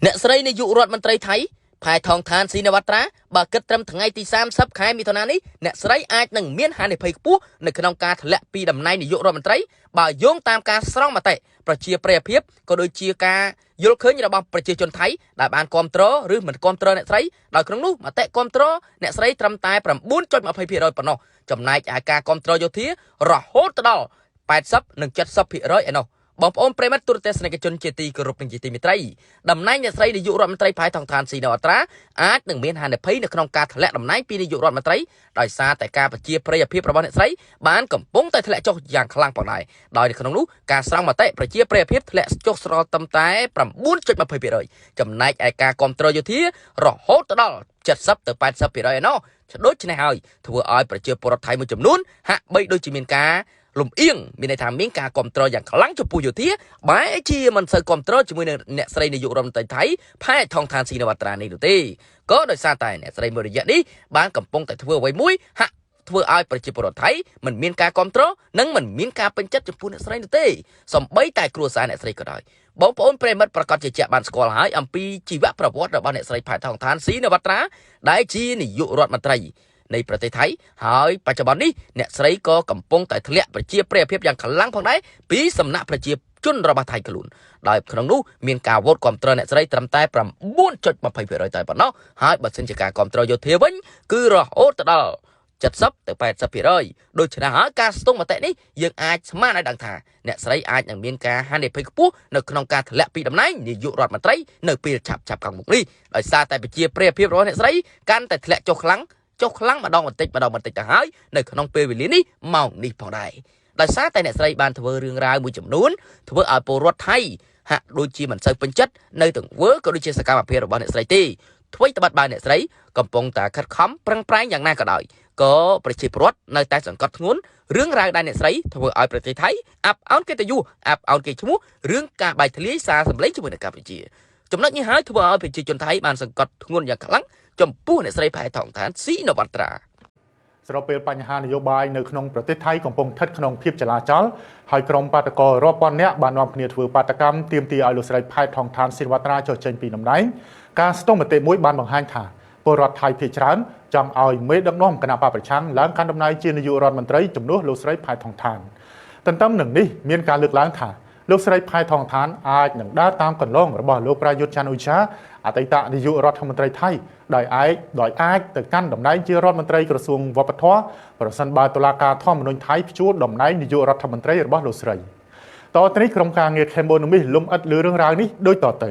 អ្នកស្រីនាយករដ្ឋមន្ត្រីថៃផែថងឋានស៊ីនវត្រាបើគិតត្រឹមថ្ងៃទី30ខែមិថុនានេះអ្នកស្រីអាចនឹងមានហានិភ័យខ្ពស់នៅក្នុងការធ្លាក់ពីតំណែងនាយករដ្ឋមន្ត្រីបើយោងតាមការស្រង់មតិប្រជាប្រិយភាពក៏ដូចជាការយល់ឃើញរបស់ប្រជាជនថៃដែលបានគាំទ្រឬមិនគាំទ្រអ្នកស្រីដោយក្នុងនោះមតិគាំទ្រអ្នកស្រីត្រឹមតែ9.20%ប៉ុណ្ណោះចំណែកឯការគាំទ្រយោធារហូតដល់80និង70%ឯណោះបងប្អូនប្រិយមិត្តទូរទស្សនិកជនជាទីគោរពនិងជាទីមេត្រីតំណែងអ្នកស្រីនាយករដ្ឋមន្ត្រីផែថងឋានស៊ីនវត្រាអាចនឹងមានហានិភ័យនៅក្នុងការធ្លាក់តំណែងពីនាយករដ្ឋមន្ត្រីដោយសារតែការប្រជាប្រិយភាពរបស់អ្នកស្រីបានកំពុងតែធ្លាក់ចុះយ៉ាងខ្លាំងផងដែរដោយនៅក្នុងនោះការស្រង់មតិប្រជាប្រិយភាពធ្លាក់ចុះស្រល់ត្រឹមតែ9.20%ចំណែកឯការគ្រប់គ្រងយោធារហូតដល់70ទៅ80%ឯណោះដូច្នេះហើយធ្វើឲ្យប្រជាពលរដ្ឋថៃមួយចំនួនហាក់បីដូចជាមានការលំអៀងមានន័យថាមានការគ្រប់គ្រងយ៉ាងខ្លាំងចំពោះយោធាបែរជាមិនសូវគ្រប់គ្រងជាមួយនឹងអ្នកស្រីនាយករដ្ឋមន្ត្រីថៃផែថងឋានស៊ីនវត្រានេះនោះទេក៏ដោយសារតែអ្នកស្រីមួយរយៈនេះបានកំពុងតែធ្វើអ្វីមួយហាក់ធ្វើឲ្យប្រជាពលរដ្ឋថៃមិនមានការគ្រប់គ្រងនិងមិនមានការពេញចិត្តចំពោះអ្នកស្រីនោះទេសំបីតែគ្រួសារអ្នកស្រីក៏ដោយបងប្អូនប្រិយមិត្តប្រកាសជាជាក់បានស្គាល់ហើយអំពីជីវប្រវត្តិរបស់អ្នកស្រីផែថងឋានស៊ីនវត្រាដែលជានាយករដ្ឋមន្ត្រីនៃប្រទេសថៃហើយបច្ចុប្បន្ននេះអ្នកស្រីក៏កំពុងតែធ្លាក់ប្រជាប្រិយភាពយ៉ាងខ្លាំងផងដែរពីសំណាក់ប្រជាជនរបស់ថៃខ្លួនដោយក្នុងនោះមានការវោតគ្រប់គ្រងអ្នកស្រីត្រឹមតែ9.20%តែប៉ុណ្ណោះហើយបើសិនជាការគ្រប់គ្រងយោធាវិញគឺរហូតដល់70ទៅ80%ដូច្នេះហើយការស្ទង់មតិនេះយើងអាចស្មានឲ្យដឹងថាអ្នកស្រីអាចនឹងមានការហានិភ័យខ្ពស់នៅក្នុងការធ្លាក់ពីតំណែងនាយករដ្ឋមន្ត្រីនៅពេលឆាប់ៗខាងមុខនេះដោយសារតែប្រជាប្រិយភាពរបស់អ្នកស្រីកាន់តែធ្លាក់ចុះខ្លាំងចុះខ្លាំងម្ដងបន្តិចម្ដងបន្តិចទៅហើយនៅក្នុងពេលវេលានេះម៉ោងនេះផងដែរដោយសារតែអ្នកស្រីបានធ្វើរឿងរ៉ាវមួយចំនួនធ្វើឲ្យពលរដ្ឋថៃហាក់ដូចជាមិនសូវពេញចិត្តនៅទង្វើក៏ដូចជាសកម្មភាពរបស់អ្នកស្រីទេអ្វីត្បិតបើអ្នកស្រីកំពុងតែខិតខំប្រឹងប្រែងយ៉ាងណាក៏ដោយក៏ប្រជាពលរដ្ឋនៅតែសង្កត់ធ្ងន់រឿងរ៉ាវដែលអ្នកស្រីធ្វើឲ្យប្រទេសថៃអាប់អោនកិត្តិយសអាប់អោនគេឈ្មោះរឿងការបែកធ្លាយសារសម្លេងជាមួយនឹងកម្ពុជាចំណុចនេះហើយធ្វើឲ្យប្រជាជនថៃបានសង្កត់ធ្ងន់យ៉ាងខ្លាំងចំពោះអ្នកស្រីផែថងឋានស៊ីនវត្រា ស្របពេលបញ្ហានយោបាយនៅក្នុងប្រទេសថៃកំពុងស្ថិតក្នុងភាពចលាចលហើយក្រុមបាតុកររាប់ពាន់នាក់បាននាំគ្នាធ្វើបាតុកម្មទាមទារឲ្យលោកស្រីផែថងឋានស៊ីនវត្រាចុះចេញពីតំណែងការស្ទង់មតិមួយបានបង្ហាញថាពលរដ្ឋថៃភាគច្រើនចង់ឲ្យមេដឹកនាំគណបក្សប្រឆាំងឡើងកាន់តំណែងជានាយករដ្ឋមន្ត្រីជំនួសលោកស្រីផែថងឋានទន្ទឹមនឹងនេះមានការលើកឡើងថាលោកស្រីផែថងឋានអាចនឹងដើរតាមកន្លងរបស់លោកប្រាយុទ្ធច័ន្ទអូឆាអតីតនាយករដ្ឋមន្ត្រីថៃដោយអាចទៅកាន់តំណែងជារដ្ឋមន្ត្រីក្រសួងវប្បធម៌ប្រសិនបើតុលាការធម្មនុញ្ញថៃព្យួរតំណែងនាយករដ្ឋមន្ត្រីរបស់លោកស្រីតទៅនេះក្រុមការងារ Cambonomis លំអិតលើរឿងរ៉ាវនេះដូចតទៅ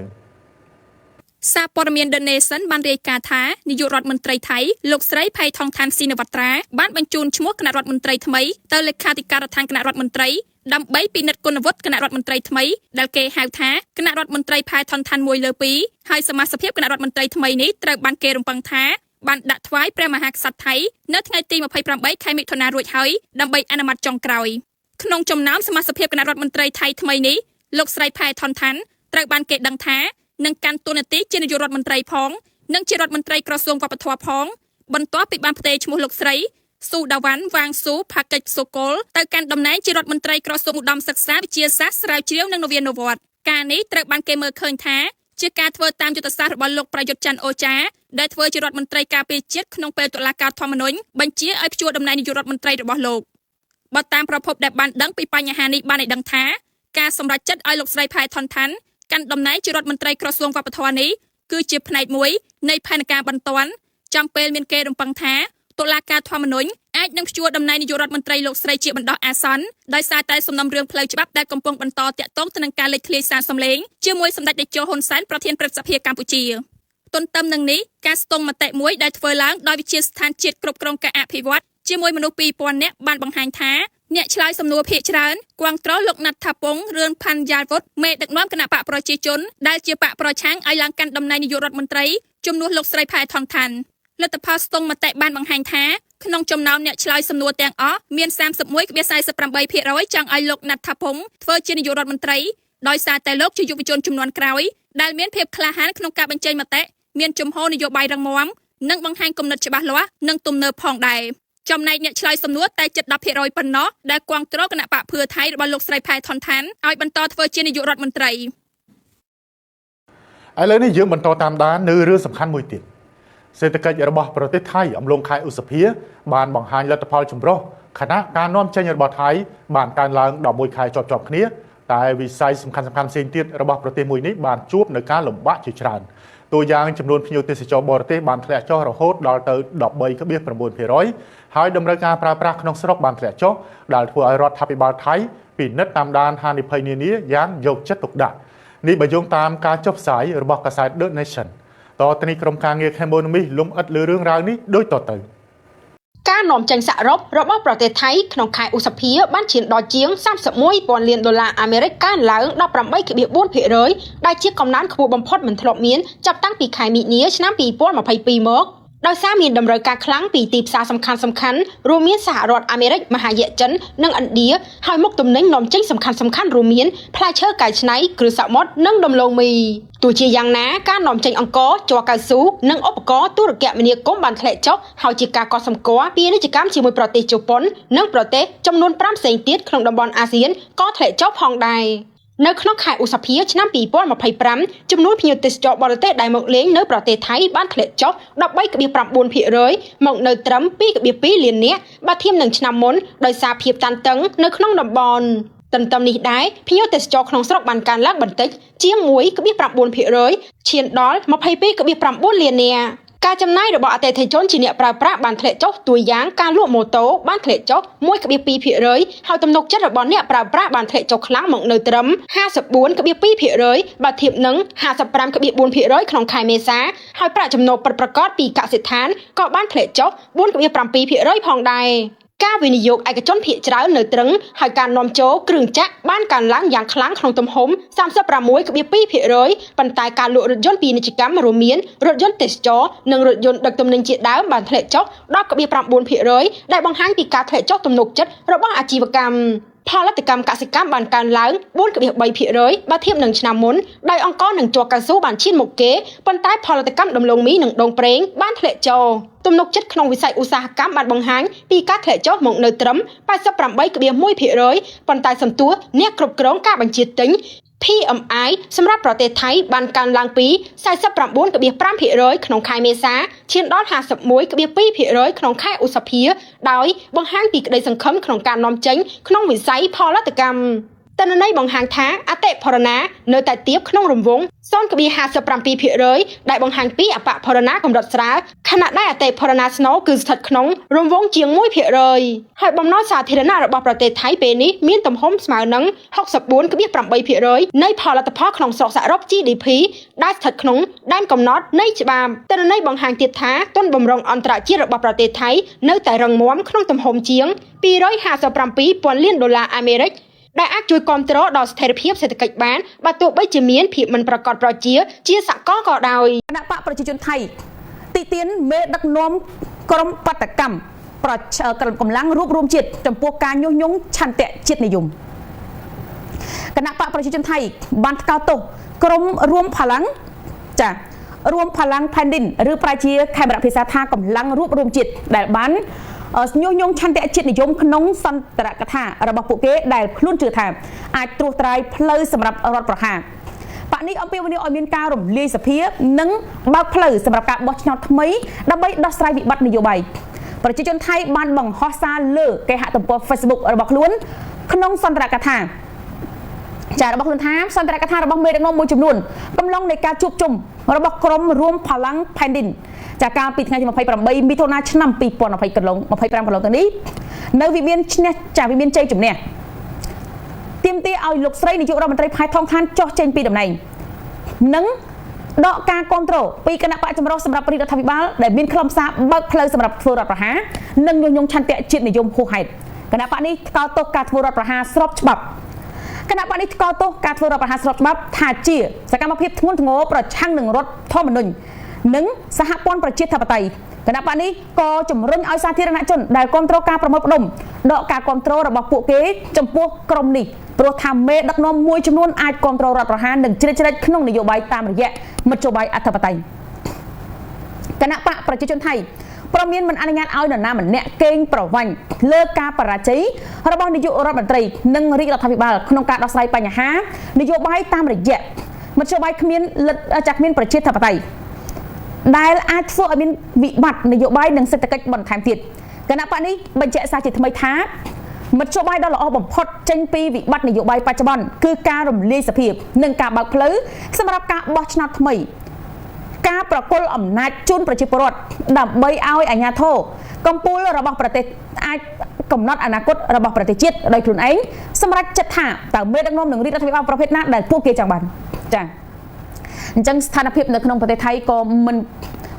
សារព័ត៌មាន The Nation បានរាយការណ៍ថានាយករដ្ឋមន្ត្រីថៃលោកស្រីផៃថងឋានស៊ីនវត្រាបានបញ្ជូនឈ្មោះគណៈរដ្ឋមន្ត្រីថ្មីទៅលេខាធិការដ្ឋានគណៈរដ្ឋមន្ត្រីដើម្បីពិនិត្យគុណវុឌ្ឍគណៈរដ្ឋមន្ត្រីថ្មីដែលគេហៅថាគណៈរដ្ឋមន្ត្រីផែថនឋាន1/2ហើយសមាជិកគណៈរដ្ឋមន្ត្រីថ្មីនេះត្រូវបានគេរំពឹងថាបានដាក់ថ្វាយព្រះមហាក្សត្រថៃនៅថ្ងៃទី28ខែមិថុនារួចហើយដើម្បីអនុម័តចុងក្រោយក្នុងចំណោមសមាជិកគណៈរដ្ឋមន្ត្រីថៃថ្មីនេះលោកស្រីផែថនឋានត្រូវបានគេដឹងថានឹងកាន់តួនាទីជានាយករដ្ឋមន្ត្រីផងនិងជារដ្ឋមន្ត្រីក្រសួងវប្បធម៌ផងបន្ទាប់ពីបានផ្ទេរឈ្មោះលោកស្រីស៊ូដាវ៉ាន់វ៉ាងស៊ូផាកិច្ចសូកុលទៅកាន់តំណែងជារដ្ឋមន្ត្រីក្រសួងឧត្តមសិក្សាវិទ្យាសាស្ត្រស្រាវជ្រាវនិងនវានុវត្តន៍ការនេះត្រូវបានគេមើលឃើញថាជាការធ្វើតាមយុទ្ធសាស្ត្ររបស់លោកប្រាយុទ្ធច័ន្ទអូចាដែលធ្វើជារដ្ឋមន្ត្រីការពារជាតិក្នុងពេលតុលាការធម្មនុញ្ញបញ្ជាឲ្យព្យួរតំណែងនាយករដ្ឋមន្ត្រីរបស់លោកបើតាមប្រភពដែលបានដឹងពីបញ្ហានេះបានឲ្យដឹងថាការសម្រេចចិត្តឲ្យលោកស្រីផែថនឋានកាន់តំណែងជារដ្ឋមន្ត្រីក្រសួងវប្បធម៌នេះគឺជាផ្នែកមួយនៃផែនការបន្ទាន់ចំពេលមានគេរំពឹងថាតុលាការធម្មនុញ្ញអាចនឹងព្យួរតំណែងនាយករដ្ឋមន្ត្រីលោកស្រីជាបណ្ដោះអាសន្នដោយសារតែសំណុំរឿងផ្លូវច្បាប់ដែលកំពុងបន្តតាក់ទងទៅនឹងការលេចធ្លាយសារសម្លេងជាមួយសម្ដេចតេជោហ៊ុនសែនប្រធានព្រឹទ្ធសភាកម្ពុជាទន្ទឹមនឹងនេះការស្ទង់មតិមួយដែលធ្វើឡើងដោយវិទ្យាស្ថានជាតិគ្រប់គ្រងការអភិវឌ្ឍជាមួយមនុស្ស2000នាក់បានបង្ហាញថាអ្នកឆ្លើយសំណួរភាគច្រើនគាំទ្រលោកណាត់ថាពងរឿនផាន់យ៉ាល់វុតមេដឹកនាំគណៈបកប្រជាជនដែលជាបកប្រឆាំងឲ្យឡើងកាន់តំណែងនាយករដ្ឋមន្ត្រីជំនួសលោកស្រីផែថងឋានលទ្ធផលស្ទង់មតិបានបង្ហាញថាក្នុងចំណោមអ្នកឆ្លើយសំណួរទាំងអស់មាន 31.48% ចង់ឲ្យលោកណាត់ថាពងធ្វើជានាយករដ្ឋមន្ត្រីដោយសារតែលោកជាយុវជនជំនាន់ក្រោយដែលមានភាពក្លាហានក្នុងការបញ្ចេញមតិមានជំហរនយោបាយរឹងមាំនិងបង្ហាញគំនិតច្បាស់លាស់និងទំនើបផងដែរចំណែកអ្នកឆ្លើយសំណួរតែជិត10%ប៉ុណ្ណោះដែលគាំទ្រគណៈបកភឿថៃរបស់លោកស្រីផែថនឋានឲ្យបន្តធ្វើជានាយករដ្ឋមន្ត្រី។ ឥឡូវនេះយើងបន្តតាមដាននៅរឿងសំខាន់មួយទៀតសេដ្ឋកិច្ចរបស់ប្រទេសថៃអំឡុងខែឧសភាបានបង្ហាញលទ្ធផលចម្រុះខណៈការនាំចេញរបស់ថៃបានកើនឡើង11ខែជាប់ៗគ្នាតែវិស័យសំខាន់ៗផ្សេងទៀតរបស់ប្រទេសមួយនេះបានជួបនឹងការលំបាកជាច្រើនតួយ៉ាងចំនួនភ្ញៀវទេសចរបរទេសបានធ្លាក់ចុះរហូតដល់ទៅ 13.9% ហើយតម្រូវការប្រើប្រាស់ក្នុងស្រុកបានធ្លាក់ចុះដែលធ្វើឲ្យរដ្ឋាភិបាលថៃពិនិត្យតាមដានហានិភ័យនានាយ៉ាងយកចិត្តទុកដាក់នេះបើយោងតាមការចុះផ្សាយរបស់កាសែត The Nation តទៅនេះក្រុមការងារ Economy លំអិតលើរឿងរ៉ាវនេះដូចតទៅការនាំចេញសរុបរបស់ប្រទេសថៃក្នុងខែឧសភាបានឈានដល់ជាង31,000លានដុល្លារអាមេរិកកើនឡើង 18.4% ដែលជាកំណើនខ្ពស់បំផុតមិនធ្លាប់មានចាប់តាំងពីខែមីនាឆ្នាំ2022មកដោយសារមានតម្រូវការខ្លាំងពីទីផ្សារសំខាន់ៗរួមមានសហរដ្ឋអាមេរិកមហាយក្សចិននិងឥណ្ឌាហើយមុខទំនិញនាំចេញសំខាន់ៗរួមមានផ្លែឈើកែច្នៃគ្រឿងសមុទ្រនិងដំឡូងមីទោះជាយ៉ាងណាការនាំចេញអង្ករជ័រកៅស៊ូនិងឧបករណ៍ទូរគមនាគមន៍បានធ្លាក់ចុះហើយជាការកត់សម្គាល់ពាណិជ្ជកម្មជាមួយប្រទេសជប៉ុននិងប្រទេសចំនួន5ផ្សេងទៀតក្នុងតំបន់អាស៊ានក៏ធ្លាក់ចុះផងដែរនៅក្នុងខែឧសភាឆ្នាំ2025ចំនួនភ្ញៀវទេសចរបរទេសដែលមកលេងនៅប្រទេសថៃបានធ្លាក់ចុះ 13.9% មកនៅត្រឹម 2.2 លាននាក់បើធៀបនឹងឆ្នាំមុនដោយសារភាពតានតឹងនៅក្នុងតំបន់ទន្ទឹមនេះដែរភ្ញៀវទេសចរក្នុងស្រុកបានកើនឡើងបន្តិចជាង 1.9% ឈានដល់ 22.9 លាននាក់ការចំណាយរបស់អតិថិជនជាអ្នកប្រើប្រាស់បានធ្លាក់ចុះតួយ៉ាងការលក់ម៉ូតូបានធ្លាក់ចុះ 1.2% ហើយទំនុកចិត្តរបស់អ្នកប្រើប្រាស់បានធ្លាក់ចុះខ្លាំងមកនៅត្រឹម 54.2% បើធៀបនឹង 55.4% ក្នុងខែមេសាហើយប្រាក់ចំណូលពិតប្រាកដពីកសិដ្ឋានក៏បានធ្លាក់ចុះ 4.7% ផងដែរការវិនិយោគឯកជនភាគច្រើននៅត្រឹងហើយការនាំចូលគ្រឿងចក្របានកើនឡើងយ៉ាងខ្លាំងក្នុងទំហំ 36.2% ប៉ុន្តែការលក់រថយន្តពាណិជ្ជកម្មរួមមានរថយន្តទេសចរនិងរថយន្តដឹកទំនិញជាដើមបានធ្លាក់ចុះ 10.9% ដែលបង្ហាញពីការធ្លាក់ចុះទំនុកចិត្តរបស់អាជីវកម្មផលិតកម្មកសិកម្មបានកើនឡើង 4.3% បើធៀបនឹងឆ្នាំមុនដោយអង្ករនិងជ័រកៅស៊ូបានឈានមុខគេប៉ុន្តែផលិតកម្មដំឡូងមីនិងដូងប្រេងបានធ្លាក់ចុះទំនុកចិត្តក្នុងវិស័យឧស្សាហកម្មបានបង្ហាញពីការធ្លាក់ចុះមកនៅត្រឹម 88.1% ប៉ុន្តែសន្ទុះអ្នកគ្រប់គ្រងការបញ្ជាទិញ PMI សម្រាប់ប្រទេសថៃបានកើនឡើងពី 49.5% ក្នុងខែមេសាឈានដល់ 51.2% ក្នុងខែឧសភាដោយបង្ហាញពីក្តីសង្ឃឹមក្នុងការនាំចេញក្នុងវិស័យផលិតកម្មទិន្នន័យបង្ហាញថាអតិផរណានៅតែទាបក្នុងរង្វង់ 0.57% ដែលបង្ហាញពីអបផរណាកម្រិតស្រាលខណៈដែលអតិផរណាស្នូលគឺស្ថិតក្នុងរង្វង់ជាង 1% ហើយបំណុលសាធារណៈរបស់ប្រទេសថៃពេលនេះមានទំហំស្មើនឹង 64.8% នៃផលិតផលក្នុងស្រុកសរុប GDP ដែលស្ថិតក្នុងដែនកំណត់នៃច្បាប់ទិន្នន័យបង្ហាញទៀតថាទុនបម្រុងអន្តរជាតិរបស់ប្រទេសថៃនៅតែរឹងមាំក្នុងទំហំជាង 257,000 លានដុល្លារអាមេរិកដែលអាចជួយគាំទ្រដល់ស្ថិរភាពសេដ្ឋកិច្ចបានបើទោះបីជាមានភាពមិនប្រាកដប្រជាជាសកលក៏ដោយគណៈបកប្រជាជនថៃទីទានមេដឹកនាំក្រុមបាតកម្មប្រកម្លាំងរួបរวมជាតិចំពោះការញុះញង់ឆន្ទៈជាតិនិយមគណៈបកប្រជាជនថៃបានថ្កោលទោសក្រុមរួមផល្លំចារួមផល្លំផែនឌិនឬប្រជាខេមរៈភាសាថាកម្លាំងរួបរวมជាតិដែលបានញុះញង់ឆន្ទៈជាតិនិយមក្នុងសន្ទរកថារបស់ពួកគេដែលខ្លួនជឿថាអាចត្រួសត្រាយផ្លូវសម្រាប់រដ្ឋប្រហារបកនេះអំពាវនាវឲ្យមានការរំលាយសភានិងបើកផ្លូវសម្រាប់ការបោះឆ្នោតថ្មីដើម្បីដោះស្រាយវិបត្តិនយោបាយប្រជាជនថៃបានបង្ហោះសារលើគេហទំព័រ Facebook របស់ខ្លួនក្នុងសន្ទរកថាចារបស់ខ្លួនថាសន្ទរកថារបស់មេដឹកនាំមួយចំនួនកំឡុងនៃការជួបជុំរបស់ក្រុមរួមផល្លំផែនឌិនចាកាលពីថ្ងៃទី28មិថុនាឆ្នាំ2020កន្លង25កន្លងទៅនេះនៅវិមានឈ្នះចាវិមានជ័យជំនះទាមទារឲ្យលោកស្រីនាយករដ្ឋមន្ត្រីផែថងថានចុះចេញពីតំណែងនិងដកការគ្រប់គ្រងពីគណៈបកចម្រុះសម្រាប់រាជរដ្ឋាភិបាលដែលមានខ្លឹមសារបើកផ្លូវសម្រាប់ធ្វើរដ្ឋប្រហារនិងញុះញង់ឆន្ទៈជាតិនិយមហួសហេតុគណៈបកនេះថ្កោលទោសការធ្វើរដ្ឋប្រហារស្របច្បាប់គណៈបកនេះថ្កោលទោសការធ្វើរដ្ឋប្រហារស្របច្បាប់ថាជាសកម្មភាពធ្ងន់ធ្ងរប្រឆាំងនឹងរដ្ឋធម្មនុញ្ញនិងសហព័ន្ធប្រជាធិបតេយ្យគណៈបកនេះក៏ជំរុញឲ្យសាធារណជនដែលគ្រប់គ្រងការប្រមូលផ្ដុំដកការគ្រប់គ្រងរបស់ពួកគេចំពោះក្រុមនេះព្រោះថាមេដឹកនាំមួយចំនួនអាចគ្រប់គ្រងរដ្ឋប្រហារនិងជ្រៀតជ្រែកក្នុងនយោបាយតាមរយៈមធ្យោបាយអធិបតេយ្យគណៈបកប្រជាជនថៃព្រមានមិនអនុញ្ញាតឲ្យនរណាម្នាក់កេងប្រវ័ញ្ចលើការបរាជ័យរបស់នាយករដ្ឋមន្ត្រីនិងរាជរដ្ឋាភិបាលក្នុងការដោះស្រាយបញ្ហានយោបាយតាមរយៈ មធ្យោបាយគ្មានលទ្ធចាគ្មានប្រជាធិបតេយ្យដែលអាចធ្វើឲ្យមានវិបត្តិនយោបាយនិងសេដ្ឋកិច្ចបន្ថែមទៀតគណៈបកនេះបញ្ជាក់សារជាថ្មីថាមធ្យោបាយដ៏ល្អបំផុតចេញពីវិបត្តិនយោបាយបច្ចុប្បន្នគឺការរំលាយសភានិងការបើកផ្លូវសម្រាប់ការបោះឆ្នោតថ្មីការប្រគល់អំណាចជូនប្រជាពលរដ្ឋដើម្បីឲ្យអាជ្ញាធរកម្ពុជារបស់ប្រទេសអាចកំណត់អនាគតរបស់ប្រទេសជាតិដោយខ្លួនឯងសម្រាប់ចិត្តថាតើមេដឹកនាំនឹងរាជរដ្ឋាភិបាលប្រភេទណាដែលពួកគេចង់បានចា៎អញ្ចឹងស្ថានភាពនៅក្នុងប្រទេសថៃក៏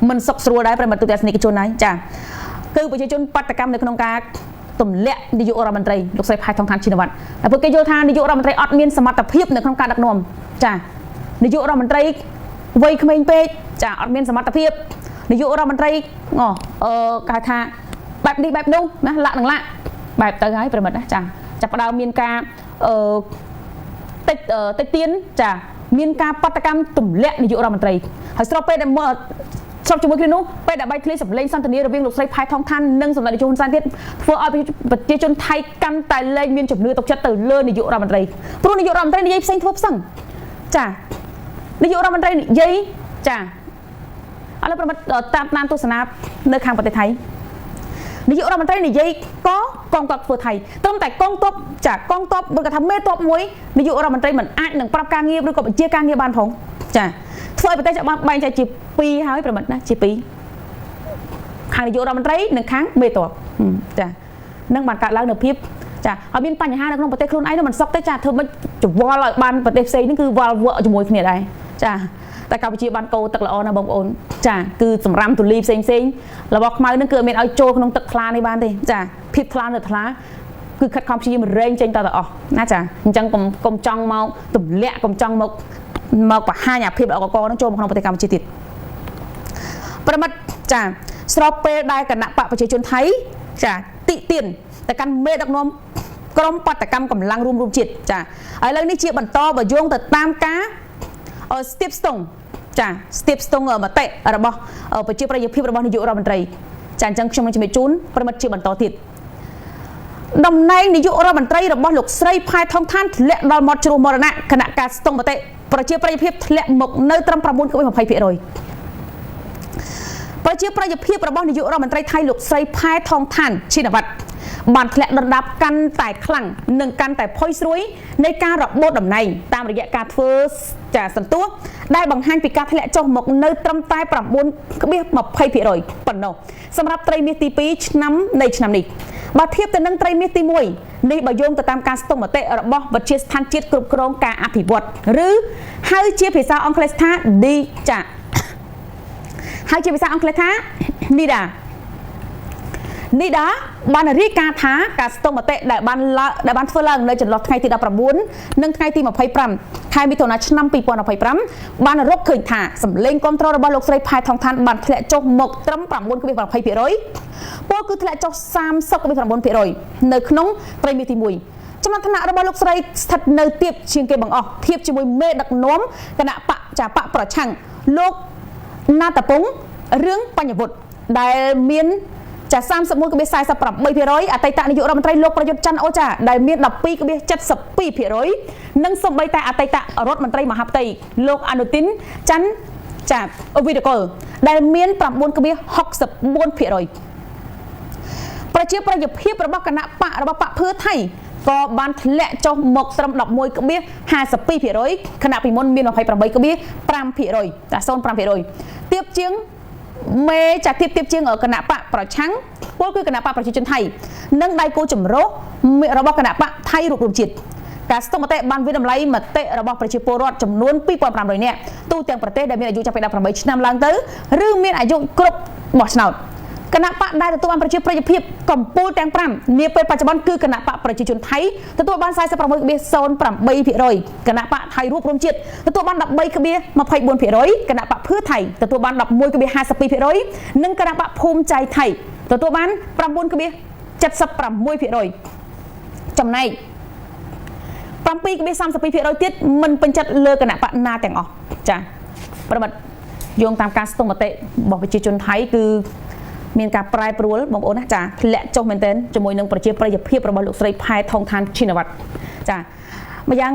មិនសុខស្រួលដែរប្រិយមិត្តទូទាំងទស្សនិកជនហើយចាគឺប្រជាជនបាតកម្មនៅក្នុងការទម្លាក់នាយករដ្ឋមន្ត្រីលោកស្រីផៃថងថានឈិនវត្តតែពួកគេយល់ថានាយករដ្ឋមន្ត្រីអត់មានសមត្ថភាពនៅក្នុងការដឹកនាំចានាយករដ្ឋមន្ត្រីវ័យក្មេងពេកចាអត់មានសមត្ថភាពនាយករដ្ឋមន្ត្រីគេហៅថាបែបនេះបែបនោះណាលាក់នឹងលាក់បែបទៅហើយប្រិមិត្តណាចាចាប់ផ្ដើមមានការតិចទៀនចាមានការបដកម្មទម្លាក់នាយករដ្ឋមន្ត្រីហើយស្របពេលដែលមកស្របជាមួយគ្នានោះពេលដែលបែកធ្លាយសម្លេងសន្ទនារវាងលោកស្រីផៃថងថាននិងសម្ដេចនាយកហ៊ុនសែនទៀតធ្វើឲ្យប្រជាជនថៃកាន់តែលែងមានជំនឿទុកចិត្តទៅលើនាយករដ្ឋមន្ត្រីព្រោះនាយករដ្ឋមន្ត្រីនិយាយផ្សេងធ្វើផ្សឹងចានាយករដ្ឋមន្ត្រីនិយាយចាឥឡូវប្រិមិត្តតាមដានទស្សនានៅខាងប្រទេសថៃនាយករដ្ឋមន្ត្រីនិយាយក៏កងទ័ពធ្វើថៃត្រឹមតែកងទ័ពចាកងទ័ពបើគេថាមេទ័ពមួយនាយករដ្ឋមន្ត្រីមិនអាចនឹងប្រាប់ការងារឬក៏បញ្ជាការងារបានផងចាធ្វើឲ្យប្រទេសចាបានបែងចែកជាពីរហើយប្រិមិត្តណាជាពីរខាងនាយករដ្ឋមន្ត្រីនិងខាងមេទ័ពចានឹងបានកើតឡើងនៅភាពចាឲ្យមានបញ្ហានៅក្នុងប្រទេសខ្លួនឯងនោះមិនសុខទេចាធ្វើមិនច្វល់ឲ្យបានប្រទេសផ្សេងនេះគឺវល់វក់ជាមួយគ្នាដែរចាតែកម្ពុជាបានកោទឹកល្អណាស់បងប្អូនចាគឺសម្រាមទូលីផ្សេងផ្សេងរបស់ខ្មៅនឹងគឺអត់មានឲ្យចូលក្នុងទឹកថ្លានេះបានទេចាភាពថ្លានៅថ្លាគឺខិតខំព្យាយាមរែងចេញតទៅអស់ណាចាអញ្ចឹងកុំចង់មកទម្លាក់កុំចង់មកបង្ហាញអាភាពល្អកនឹងចូលមកក្នុងប្រទេសកម្ពុជាទៀតប្រិមិត្តចាស្របពេលដែលគណៈបកប្រជាជនថៃចាតិទៀនទៅកាន់មេដឹកនាំក្រុមបាតកម្មកម្លាំងរួមជាតិចាឥឡូវនេះជាបន្តបើយោងទៅតាមការស្ទាបស្ទង់ចាស្ទាបស្ទង់មតិរបស់ប្រជាប្រិយភាពរបស់នាយករដ្ឋមន្ត្រីចាអញ្ចឹងខ្ញុំនឹងជំរាបជូនប្រិមិត្តជាបន្តទៀតតំណែងនាយករដ្ឋមន្ត្រីរបស់លោកស្រីផែថងថានធ្លាក់ដល់មាត់ជ្រោះមរណៈគណៈការស្ទង់មតិប្រជាប្រិយភាពធ្លាក់មកនៅត្រឹម 9.20% ប្រជាប្រិយភាពរបស់នាយករដ្ឋមន្ត្រីថៃលោកស្រីផែថងថានឈិនវត្តបានធ្លាក់ដុនដាបកាន់តែខ្លាំងនិងកាន់តែផុយស្រួយនៃការរបូតតំណែងតាមរយៈការធ្វើចាសន្ទុះដែលបង្ហាញពីការធ្លាក់ចុះមកនៅត្រឹមតែ 9.20% ប៉ុណ្ណោះសម្រាប់ត្រីមាសទី2ឆ្នាំនៃឆ្នាំនេះបើធៀបទៅនឹងត្រីមាសទី1នេះបើយោងទៅតាមការស្ទង់មតិរបស់វិទ្យាស្ថានជាតិគ្រប់គ្រងការអភិវឌ្ឍឬហៅជាភាសាអង់គ្លេសថា D ចាហៅជាភាសាអង់គ្លេសថា NIDA NIDA បានរាយការណ៍ថាការស្ទង់មតិដែលបានធ្វើឡើងនៅចន្លោះថ្ងៃទី19និងថ្ងៃទី25ខែមិថុនាឆ្នាំ2025បានរកឃើញថាសម្លេងគាំទ្ររបស់លោកស្រីផែថងថានបានធ្លាក់ចុះមកត្រឹម 9.20% ពលគឺធ្លាក់ចុះ 30.9% នៅក្នុងត្រីមាសទី1ចំណាត់ថ្នាក់របស់លោកស្រីស្ថិតនៅទាបជាងគេបង្អស់ធៀបជាមួយមេដឹកនាំគណៈបកចាបកប្រឆាំងលោកណាតពងរឿងបញ្ញវុធដែលមានចា 31.48% អតីតនាយករដ្ឋមន្ត្រីលោកប្រយុទ្ធច័ន្ទអូចាដែលមាន 12.72% និងសូម្បីតែអតីតរដ្ឋមន្ត្រីមហាផ្ទៃលោកអនុទិនច័ន្ទចាវីរកុលដែលមាន 9.64% ប្រជាប្រិយភាពរបស់គណៈបករបស់បកភឿថៃក៏បានធ្លាក់ចុះមកត្រឹម 11.52% ខណៈពីមុនមាន 28.5% ចា 0.5% ទាបជាងមេចាទៀបជាងគណៈបកប្រឆាំងពលគឺគណៈបកប្រជាជនថៃនិងដៃគូចម្រុះរបស់គណៈបកថៃរូបរួមជាតិការស្ទង់មតិបានវាយតម្លៃមតិរបស់ប្រជាពលរដ្ឋចំនួន 2500 នាក់ទូទាំងប្រទេសដែលមានអាយុចាប់ពី18ឆ្នាំឡើងទៅឬមានអាយុគ្រប់បោះឆ្នោតគណៈបកដែលទទួលបានប្រជាប្រិយភាពកម្ពុជាទាំង5នាពេលបច្ចុប្បន្នគឺគណៈបកប្រជាជនថៃទទួលបាន 46.08% គណៈបកថៃរួបរួមជាតិទទួលបាន 13.24% គណៈបកភឿថៃទទួលបាន 11.52% និងគណៈបកភូមិចៃថៃទទួលបាន 9.76% ចំណែក 7.32% ទៀតមិនពេញចិត្តលើគណៈបកណាទាំងអស់ចាប្រិមិត្តយោងតាមការស្ទង់មតិរបស់ប្រជាជនថៃគឺមានការប្រែប្រួលបងប្អូនណាចាធ្លាក់ចុះមែនទែនជាមួយនឹងប្រជាប្រិយភាពរបស់លោកស្រីផែថងថានឈិនវត្តចា ម្យ៉ាង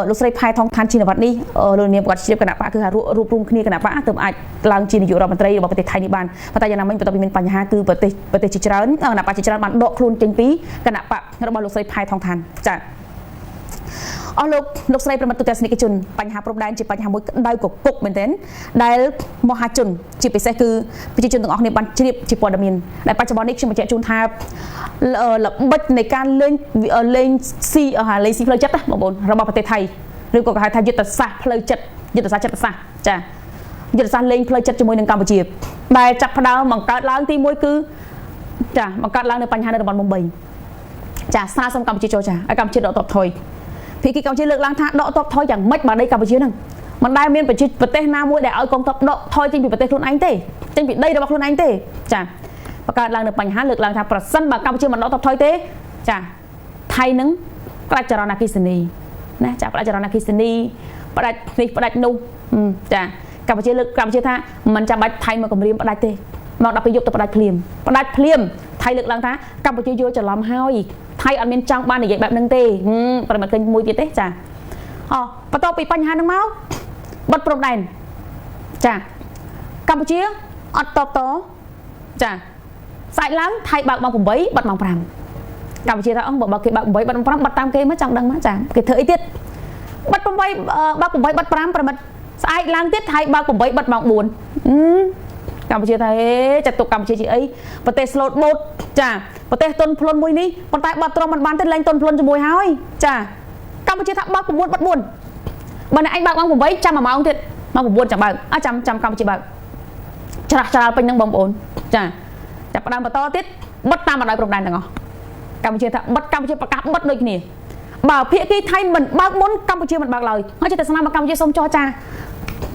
លោកស្រីផែថងឋានឈិនវត្តនេះលោកនាងគាត់ជ្រាបគណៈបកគឺថារួបរួមគ្នាគណៈបកទើបអាចឡើងជានាយករដ្ឋមន្ត្រីរបស់ប្រទេសថៃនេះបានប៉ុន្តែយ៉ាងណាមិញបន្ទាប់ពីមានបញ្ហាគឺប្រទេសជាច្រើនគណៈបកជាច្រើនបានដកខ្លួនចេញពីគណៈបករបស់លោកស្រីផែថងឋានចាអស់លោកស្រីប្រិមត្តទូទាំងនិកជនបញ្ហាព្រំដែនជាបញ្ហាមួយក្តៅកគុកមែនទែនដែលមហាជនជាពិសេសគឺប្រជាជនទាំងអស់គ្នាបានជ្រាបជាព័ត៌មានដែលបច្ចុប្បន្ននេះខ្ញុំបញ្ជាក់ជូនថាល្បិចនៃការលេងស៊ីលេងស៊ីផ្លូវចិត្តណាបងប្អូនរបស់ប្រទេសថៃឬក៏គេហៅថាយុទ្ធសាស្ត្រផ្លូវចិត្តយុទ្ធសាស្ត្រចិត្តសាស្ត្រចាយុទ្ធសាស្ត្រលេងផ្លូវចិត្តជាមួយនឹងកម្ពុជាដែលចាប់ផ្ដើមបង្កើតឡើងទី1គឺចាបង្កើតឡើងនៅបញ្ហានៅតំបន់មុំ3ចាស្នើសុំកម្ពុជាចូលចាឲ្យកម្ពុជាដកទ័ពថយភាគីកម្ពុជាលើកឡើងថាដកទ័ពថយយ៉ាងម៉េចបើដីកម្ពុជាហ្នឹងមិនដែលមានប្រទេសណាមួយដែលឲ្យកងទ័ពដកថយចេញពីប្រទេសខ្លួនឯងទេចេញពីដីរបស់ខ្លួនឯងទេចាបង្កើតឡើងនៅបញ្ហាលើកឡើងថាប្រសិនបើកម្ពុជាមិនដកទ័ពថយទេចាថៃនឹងផ្ដាច់ចរន្តអគ្គិសនីណាចាផ្ដាច់ចរន្តអគ្គិសនីផ្ដាច់នេះផ្ដាច់នោះចាកម្ពុជាលើកកម្ពុជាថាមិនចាំបាច់ថៃមកគម្រាមផ្ដាច់ទេមកដល់ពេលយប់ទៅផ្ដាច់ភ្លាមផ្ដាច់ភ្លាមថៃលើកឡើងថាកម្ពុជាយល់ច្រឡំហើយថៃអត់មានចង់បាននិយាយបែបហ្នឹងទេប្រហែលឃើញមួយទៀតទេចាអបន្ទាប់ពីបញ្ហាហ្នឹងមកបិទព្រំដែនចាកម្ពុជាអត់តបតចាស្អែកឡើងថៃបើកម៉ោង8បិទម៉ោង5កម្ពុជាថាអង្គបើគេបើក8បិទម៉ោង5បិទតាមគេមកចង់ដឹងមកចាគេធ្វើអីទៀតបិទ8បើក8បិទ5ប្រមិតស្អែកឡើងទៀតថៃបើក8បិទម៉ោង4កម្ពុជាថាហេចាត់ទុកកម្ពុជាជាអីប្រទេសស្លូតបូតចាប្រទេសទុនភ្លុនមួយនេះប៉ុន្តែបើទ្រាំមិនបានទេលែងទុនភ្លុនជាមួយហើយចាកម្ពុជាថាបើក9បិទ4បើអ្នកឯងបើកម៉ោង8ចាំ1ម៉ោងទៀតម៉ោង9ចាំបើកអើចាំកម្ពុជាបើកច្រាស់ច្រាលពេញហ្នឹងបងប្អូនចាចាប់ផ្ដើមបន្តទៀតបិទតាមបណ្ដោយព្រំដែនទាំងអស់កម្ពុជាថាបិទកម្ពុជាប្រកាសបិទដូចគ្នាបើភាគីថៃមិនបើកមុនកម្ពុជាមិនបើកឡើយហើយចេះតែស្នើមកកម្ពុជាសូមចរចា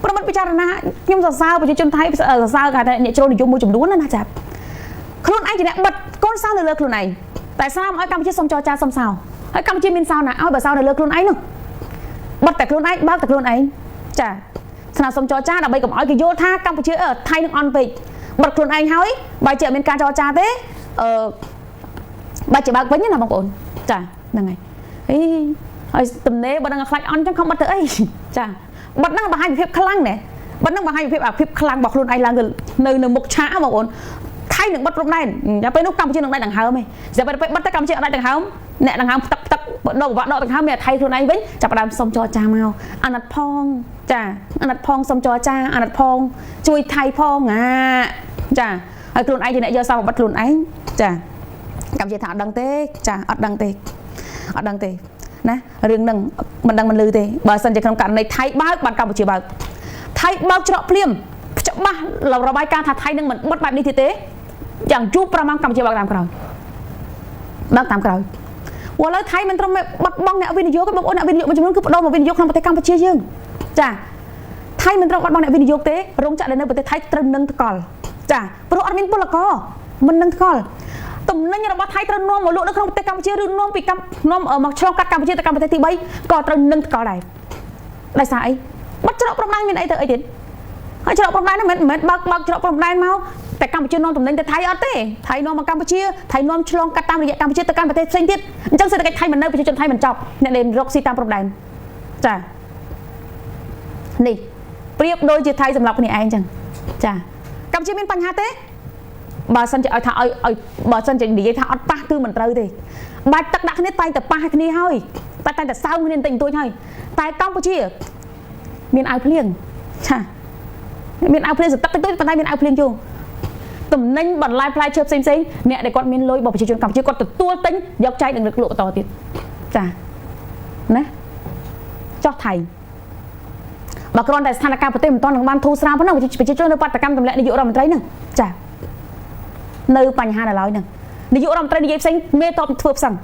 ប្រមិត្តពិចារណាខ្ញុំសរសើរប្រជាជនថៃសរសើរគេថាអ្នកជ្រុលនិយមមួយចំនួនណាចាខ្លួនឯងជាអ្នកបិទកូនសោនៅលើខ្លួនឯងតែស្នើមកឲ្យកម្ពុជាសុំចរចាសុំសោហើយកម្ពុជាមានសោណាឲ្យបើសោនៅលើខ្លួនឯងនោះបិទតែខ្លួនឯងបើកតែខ្លួនឯងចាស្នើសុំចរចាដើម្បីកុំឲ្យគេយល់ថាកម្ពុជាថៃនឹងអន់ពេកបិទខ្លួនឯងហើយបើជាអត់មានការចរចាទេបើជាបើកវិញណាបងប្អូនចាហ្នឹងហើយអីហើយទំនេរបើនឹងខ្លាចអន់ចឹងខំបិទទៅអីចាបិទហ្នឹងបង្ហាញពីភាពខ្លាំងណែបិទហ្នឹងបង្ហាញពីភាពខ្លាំងរបស់ខ្លួនឯងឡើងទៅនៅមុខឆាកបងប្អូនថៃនឹងបិទព្រំដែនដល់ពេលនោះកម្ពុជានឹងដាច់ដង្ហើមឯងស្រាប់តែពេលបិទទៅកម្ពុជាអត់ដាច់ដង្ហើមអ្នកដង្ហើមផ្ទឹកផ្ទឹកដកវ៉ាក់ដកដង្ហើមមានថៃខ្លួនឯងវិញចាប់ផ្ដើមសុំចរចាមកអាណិតផងចាអាណិតផងសុំចរចាអាណិតផងជួយថៃផងអាចាហើយខ្លួនឯងជាអ្នកយកសោបិទខ្លួនឯងចាកម្ពុជាថាអត់ដឹងទេចាអត់ដឹងទេអត់ដឹងទេណារឿងហ្នឹងមិនដឹងមិនលឺទេបើសិនជាក្នុងករណីថៃបើកបានកម្ពុជាបើកថៃបើកច្រកភ្លាមច្បាស់របាយការណ៍ថាថៃនឹងមិនបិទបែបនេះទៀតទេយ៉ាងយូរ5ម៉ោងកម្ពុជាបើកតាមក្រោយបើកតាមក្រោយព្រោះឥឡូវថៃមិនត្រឹមបាត់បង់អ្នកវិនិយោគទេបងប្អូនអ្នកវិនិយោគមួយចំនួនគឺបដូរមកវិនិយោគក្នុងប្រទេសកម្ពុជាយើងចាថៃមិនត្រឹមបាត់បង់អ្នកវិនិយោគទេរោងចក្រដែលនៅប្រទេសថៃត្រូវនឹងថ្កល់ចាព្រោះអត់មានពលករមិននឹងថ្កល់ទំនិញរបស់ថៃត្រូវនាំមកលក់នៅក្នុងប្រទេសកម្ពុជាឬនាំពីនាំមកឆ្លងកាត់កម្ពុជាទៅកាន់ប្រទេសទី3ក៏ត្រូវនឹងថ្កល់ដែរដោយសារអីបិទច្រកព្រំដែនមានអីទៅអីទៀតហើយច្រកព្រំដែនហ្នឹងមិនមែនបើកច្រកព្រំដែនមកតែកម្ពុជានាំទំនិញទៅថៃអត់ទេថៃនាំមកកម្ពុជាថៃនាំឆ្លងកាត់តាមរយៈកម្ពុជាទៅកាន់ប្រទេសផ្សេងទៀតអញ្ចឹងសេដ្ឋកិច្ចថៃមិននៅប្រជាជនថៃមិនចប់អ្នកដែលរកស៊ីតាមព្រំដែនចានេះប្រៀបដូចជាថៃសម្រាប់គ្នាឯងអញ្ចឹងចាកម្ពុជាមានបញ្ហាទេបើសិនជាឲ្យថាឲ្យបើសិនជានិយាយថាអត់ប៉ះគឺមិនត្រូវទេបាច់ទឹកដាក់គ្នាតែងតែប៉ះគ្នាហើយតែតែសើមគ្នាបន្តិចបន្តួចហើយតែកម្ពុជាមានអាវភ្លៀងចាមានអាវភ្លៀងសទឹកតិចតួចប៉ុន្តែមានអាវភ្លៀងយូរទំនិញបន្លែផ្លែឈើផ្សេងផ្សេងអ្នកដែលគាត់មានលុយរបស់ប្រជាជនកម្ពុជាគាត់ទទួលទិញយកចែកនិងលក់បន្តទៀតចាណាចោះថៃបើគ្រាន់តែស្ថានភាពប្រទេសមិនទាន់នឹងបានធូរស្រាលប៉ុណ្ណឹងប្រជាជននៅបាតកម្មទម្លាក់នាយករដ្ឋមន្ត្រីហ្នឹងចានៅបញ្ហានៅឡើយហ្នឹងនាយករដ្ឋមន្ត្រីនិយាយផ្សេងមេតបធ្វើផ្សឹង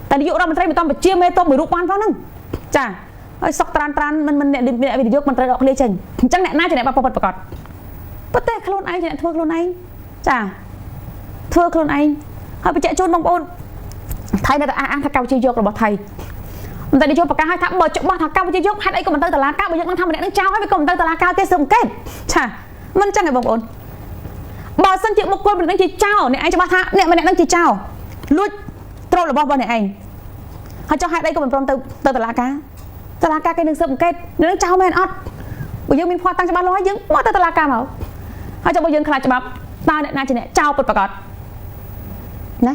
តែនាយករដ្ឋមន្ត្រីមិនតបជាមេតបមួយរូបបានផងហ្នឹងចាហើយសុកត្រានត្រានមិនអ្នកវិនិយោគមិនត្រូវដកឃ្លាចេញអញ្ចឹងអ្នកណាជាអ្នកបាក់ពិតប្រាកដប្រទេសខ្លួនឯងជាអ្នកធ្វើខ្លួនឯងចាធ្វើខ្លួនឯងហើយបញ្ជាក់ជូនបងប្អូនថៃនៅតែអះអាងថាកម្ពុជាយករបស់ថៃមិនតែនាយកប្រកាសឲ្យថាបើច្បាស់ថាកម្ពុជាយកហេតុអីក៏មិនទៅតុលាការបើយកនឹងថាម្នាក់នឹងចោលហើយវាក៏មិនទៅតុលាការទេស៊ើបអង្កេតឆាមិនចឹងឯងបងប្អូនបើសិនជាបុគ្គលម្នាក់នឹងជាចោលអ្នកឯងច្បាស់ថាអ្នកម្នាក់នឹងជាចោលលួចទ្រព្យរបស់អ្នកឯង ហើយចុះហេតុអីក៏មិនព្រមទៅទៅតុលាការតុលាការគេនឹងស៊ើបអង្កេតនឹងចោលមែនអត់បើយើងមានភ័ស្តុតាងច្បាស់លាស់ហើយយើងមកទៅតុលាការមកហើយចុះបើយើងខ្លាចច្បាប់តើអ្នកណាជាអ្នកចោលពិតប្រាកដណា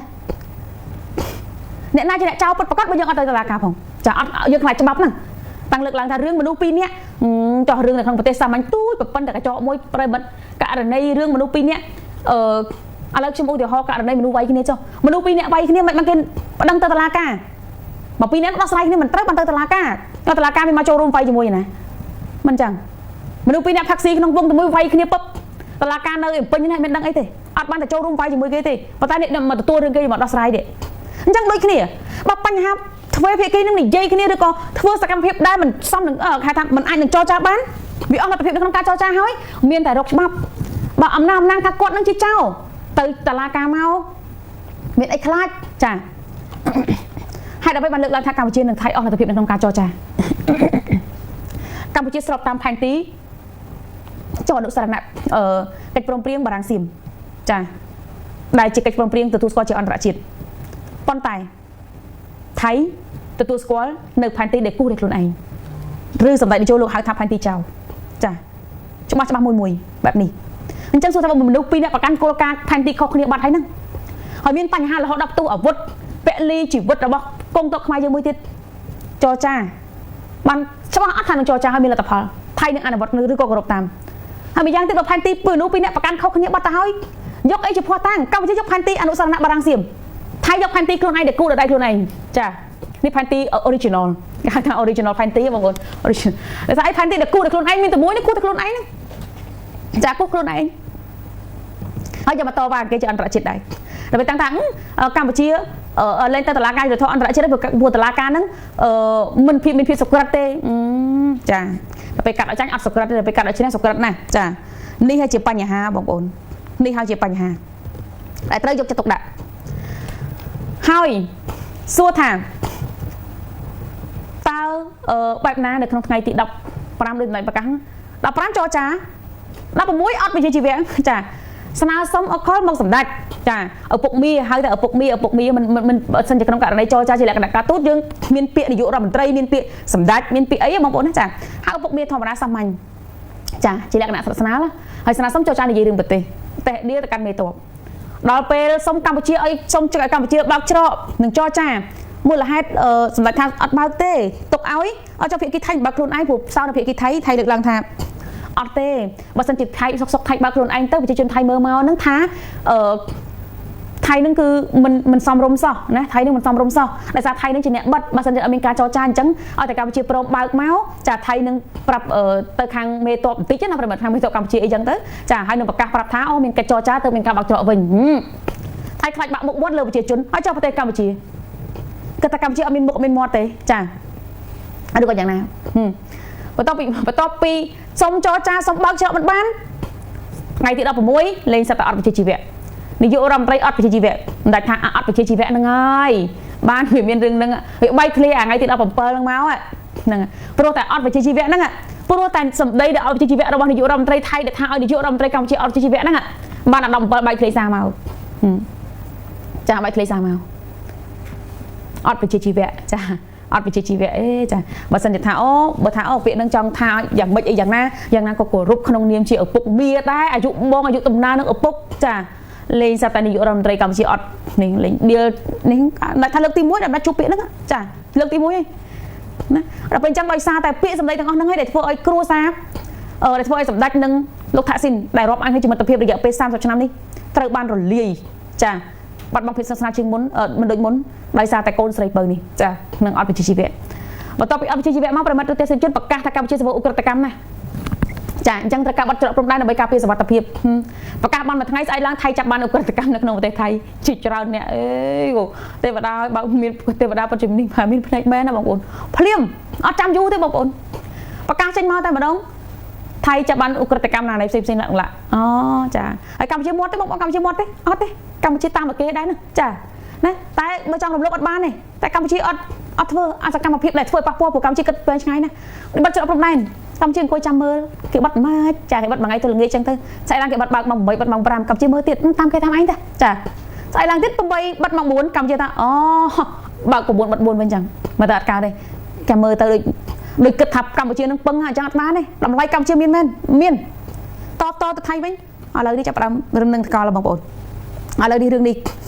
អ្នកណាជាអ្នកចោលពិតប្រាកដបើយើងអត់ទៅតុលាការផងចាអត់យើងខ្លាចច្បាប់ហ្នឹងតាំងលើកឡើងថារឿងមនុស្សពីរនាក់ចោះរឿងនៅក្នុងប្រទេសសាមញ្ញទូចប៉ុន្តែកញ្ចក់មួយប្រិមិត្តករណីរឿងមនុស្សពីរនាក់ឥឡូវខ្ញុំឧទាហរណ៍ករណីមនុស្សវាយគ្នាចុះមនុស្សពីរនាក់វាយគ្នាមិនបានគេប្តឹងទៅតុលាការបើពីរនាក់ដោះស្រាយគ្នាមិនត្រូវបានទៅតុលាការដល់តុលាការមានមកចូលរួមវាយជាមួយណាមិនចឹងមនុស្សពីរនាក់ផាក់ស៊ីក្នុងវងតែមួយវាយគ្នាពឹបតុលាការនៅឯពេញនេះមិនដឹងអីទេអត់បានទៅចូលរួមវាយជាមួយគេទេប៉ុន្តែនេះមកទទួលរឿងគេមកដោះស្រាយទេអញ្ចឹងដូចគ្នាបើបញ្ហាធ្វើភាគីនឹងនិយាយគ្នាឬក៏ធ្វើសកម្មភាពដែលមិនសមនឹងគេថាមិនអាចនឹងចរចាបានវាអស់លទ្ធភាពនៅក្នុងការចរចាហើយមានតែរកច្បាប់បើអំណាចអំណាងថាគាត់នឹងជាចោលទៅតុលាការមកមានអីខ្លាចចាហេតុអ្វីបានលើកឡើងថាកម្ពុជានិងថៃអស់លទ្ធភាពនៅក្នុងការចរចាកម្ពុជាស្របតាមផែនទីចុះអនុស្សរណៈកិច្ចព្រមព្រៀងបារាំងសៀមចាដែលជាកិច្ចព្រមព្រៀងទទួលស្គាល់ជាអន្តរជាតិប៉ុន្តែថៃទទួលស្គាល់នៅផែនទីដែលគូសដោយខ្លួនឯងឬសម្ដេចនាយកលោកហៅថាផែនទីចោលចាច្បាស់ច្បាស់មួយមួយបែបនេះអញ្ចឹងសួរថាមនុស្សពីរនាក់ប្រកាន់គោលការណ៍ផែនទីខុសគ្នាបាត់ហើយហ្នឹងហើយមានបញ្ហារហូតដល់ផ្ទុះអាវុធពលីជីវិតរបស់កងទ័ពខ្មែរយើងមួយទៀតចរចាបានច្បាស់អត់ថានឹងចរចាឲ្យមានលទ្ធផលថៃនឹងអនុវត្តឬក៏គោរពតាមហើយម្យ៉ាងទៀតបើផែនទីពីរនោះពីរនាក់ប្រកាន់ខុសគ្នាបាត់ទៅហើយយកអីជាភស្តុតាងកម្ពុជាយកផែនទីអនុស្សរណៈបារាំងសៀមថៃយកផែនទីខ្លួនឯងដែលគូរដោយដៃខ្លួនឯងចានេះផែនទី original គេហៅថា original ផែនទីបងប្អូន original ដោយសារអីផែនទីដែលគូរដោយខ្លួនឯងមានតែមួយនេះគូរដោយខ្លួនឯងហ្នឹងចាគូរខ្លួនឯងហើយយកមកតវ៉ាគេជាអន្តរជាតិដែរដើម្បីតាំងថាកម្ពុជាលែងទៅតុលាការយុត្តិធម៌អន្តរជាតិព្រោះតុលាការហ្នឹងមិនភាពមានភាពសុក្រិតទេចាដល់ពេលកាត់ឲ្យចាញ់អត់សុក្រិតទេដល់ពេលកាត់ឲ្យឈ្នះសុក្រិតណាស់ចានេះហើយជាបញ្ហាបងប្អូននេះហើយជាបញ្ហាដែលត្រូវយកចិត្តទុកដាក់ហើយសួរថាតើបែបណានៅក្នុងថ្ងៃទី15ដូចមិនប្រកាស15ចរចា16អត់វិជ្ជាជីវៈចាស្នើសុំអកលមកសម្ដេចចាឪពុកមីហៅតែឪពុកមីឪពុកមីមិនមិនសិនជាក្នុងករណីចរចាជាលក្ខណៈការទូតយើងមានពាក្យនាយករដ្ឋមន្ត្រីមានពាក្យសម្ដេចមានពាក្យអីបងប្អូនណាចាហៅឪពុកមីធម្មតាសាមញ្ញចាជាលក្ខណៈស្និទ្ធស្នាលហើយស្នើសុំចរចានិយាយរឿងប្រទេសតេដៀទៅកាន់មេតបដល់ពេលសុំកម្ពុជាឲ្យសុំជិះឲ្យកម្ពុជាបើកច្រកនឹងចរចាមូលហេតុសម្ដេចថាអត់បើកទេទុកឲ្យអត់ចុះភាគីថៃបើកខ្លួនឯងព្រោះផ្សោតនៅភាគីថៃថៃលើកឡើងថាអត់ទេបើសិនជាថៃសុកសុកថៃបើកខ្លួនឯងទៅប្រជាជនថៃមើលមកហ្នឹងថាថៃហ្នឹងគឺមិនសមរម្យសោះណាថៃហ្នឹងមិនសមរម្យសោះដោយសារថៃហ្នឹងជាអ្នកបិទបើសិនជាអត់មានការចរចាអញ្ចឹងឲ្យតែកម្ពុជាព្រមបើកមកចាថៃនឹងប្រាប់ទៅខាងមេតបបន្តិចណាប្រិមត្តខាងមេតបកម្ពុជាអីចឹងទៅចាហើយនឹងប្រកាសប្រាប់ថាអូមានកិច្ចចរចាទៅមានការបើកច្រកវិញថៃខ្លាចបាក់មុខមាត់លើប្រជាជនហើយចុះប្រទេសកម្ពុជាគិតថាកម្ពុជាអត់មានមុខអត់មានមាត់ទេចាឬក៏យ៉ាងណាបន្ទាប់ពីសុំចរចាសុំបើកច្រកមិនបានថ្ងៃទី16លែងសិតតែអត់វិជ្ជាជីវៈនាយករដ្ឋមន្ត្រីអត់វិជ្ជាជីវៈមិនដាច់ថាអត់វិជ្ជាជីវៈហ្នឹងហើយបានវាមានរឿងហ្នឹងវាបែកធ្លាអាថ្ងៃទី17ហ្នឹងមកហ្នឹងព្រោះតែអត់វិជ្ជាជីវៈហ្នឹងព្រោះតែសម្ដីដែលអត់វិជ្ជាជីវៈរបស់នាយករដ្ឋមន្ត្រីថៃដែលថាឲ្យនាយករដ្ឋមន្ត្រីកម្ពុជាអត់វិជ្ជាជីវៈហ្នឹងបានដល់17បែកធ្លាសារមកចាបែកធ្លាសារមកអត់វិជ្ជាជីវៈចាអត់វិជ្ជាជីវៈអេចាបើសិនជាថាអូបើថាអូពាក្យនឹងចង់ថាយ៉ាងម៉េចអីយ៉ាងណាយ៉ាងណាក៏គោរពក្នុងនាមជាឪពុកមាដែរអាយុបងអាយុតំណាងនឹងឪពុកចាលេងសត្វនាយករដ្ឋមន្ត្រីកម្ពុជាអត់នេះលេងឌីលនេះថាលើកទី1ដែលជួបពាក្យហ្នឹងចាលើកទី1ឯងណាដល់ពេលអញ្ចឹងដោយសារតែពាក្យសម្ដីទាំងអស់ហ្នឹងឯងដែលធ្វើឲ្យគ្រួសារដែលធ្វើឲ្យសម្ដេចនិងលោកថាក់ស៊ីនដែលរាប់អានជាមិត្តភាពរយៈពេល30ឆ្នាំនេះត្រូវបានរលាយចាបាត់បង់ភាពស្និទ្ធស្នាលជាងមុនមិនដូចមុនដោយសារតែកូនស្រីពៅនេះចានឹងអត់វិជ្ជាជីវៈបន្ទាប់ពីអត់វិជ្ជាជីវៈមកប្រិមត្តទស្សនិកជនប្រកាសថាកម្ពុជាសវឧក្រិដ្ឋកម្មណាចាអញ្ចឹងត្រូវការបត់ច្រកព្រំដែនដើម្បីការពារសុវត្ថិភាពប្រកាសបានមួយថ្ងៃស្អែកឡើងថៃចាប់បានឧក្រិដ្ឋកម្មនៅក្នុងប្រទេសថៃជាច្រើនអ្នកអេទេវតាបើមានទេវតាពិតជានេះមានភ្នែកមែនណាបងប្អូនភ្លាមអត់ចាំយូរទេបងប្អូនប្រកាសចេញមកតែម្ដងថៃចាប់បានឧក្រិដ្ឋកម្មណាផ្សេងផ្សេងឡើងឡាអូចាហើយកម្ពុជាមាត់ទេបងប្អូនកម្ពុជាមាត់ទេអត់ទេកម្ពុជាតាមគេដែរណាចាណាតែបើចង់រំលោភអត់បានទេតែកម្ពុជាអត់ធ្វើអសកម្មភាពដែលធ្វើឲ្យប៉ះពាល់ព្រោះកម្ពុជាគិតពេលឆ្ងាយណាបិទច្រកព្រំដែនកម្ពុជាអង្គុយចាំមើលគេបិទម៉េចចាគេបិទមួយថ្ងៃទៅល្ងាចចឹងទៅស្អែកឡើងគេបិទបើកម៉ោង8បិទម៉ោង5កម្ពុជាមើលទៀតតាមគេតាមឯងតាចាស្អែកឡើងទៀត8បិទម៉ោង4កម្ពុជាថាអូ បើក9បិទ4វិញចឹងមើលទៅអត់កើតទេគេមើលទៅដូចដូចគិតថាកម្ពុជានឹងពឹងអញ្ចឹងអត់បានទេតម្លៃកម្ពុជាមានមែនមានតបតទៅថៃវិញឥឡូវនេះចាប់ផ្ដើមរំនឹងតកលបងប្អូនឥឡូវនេះរឿងនេះ។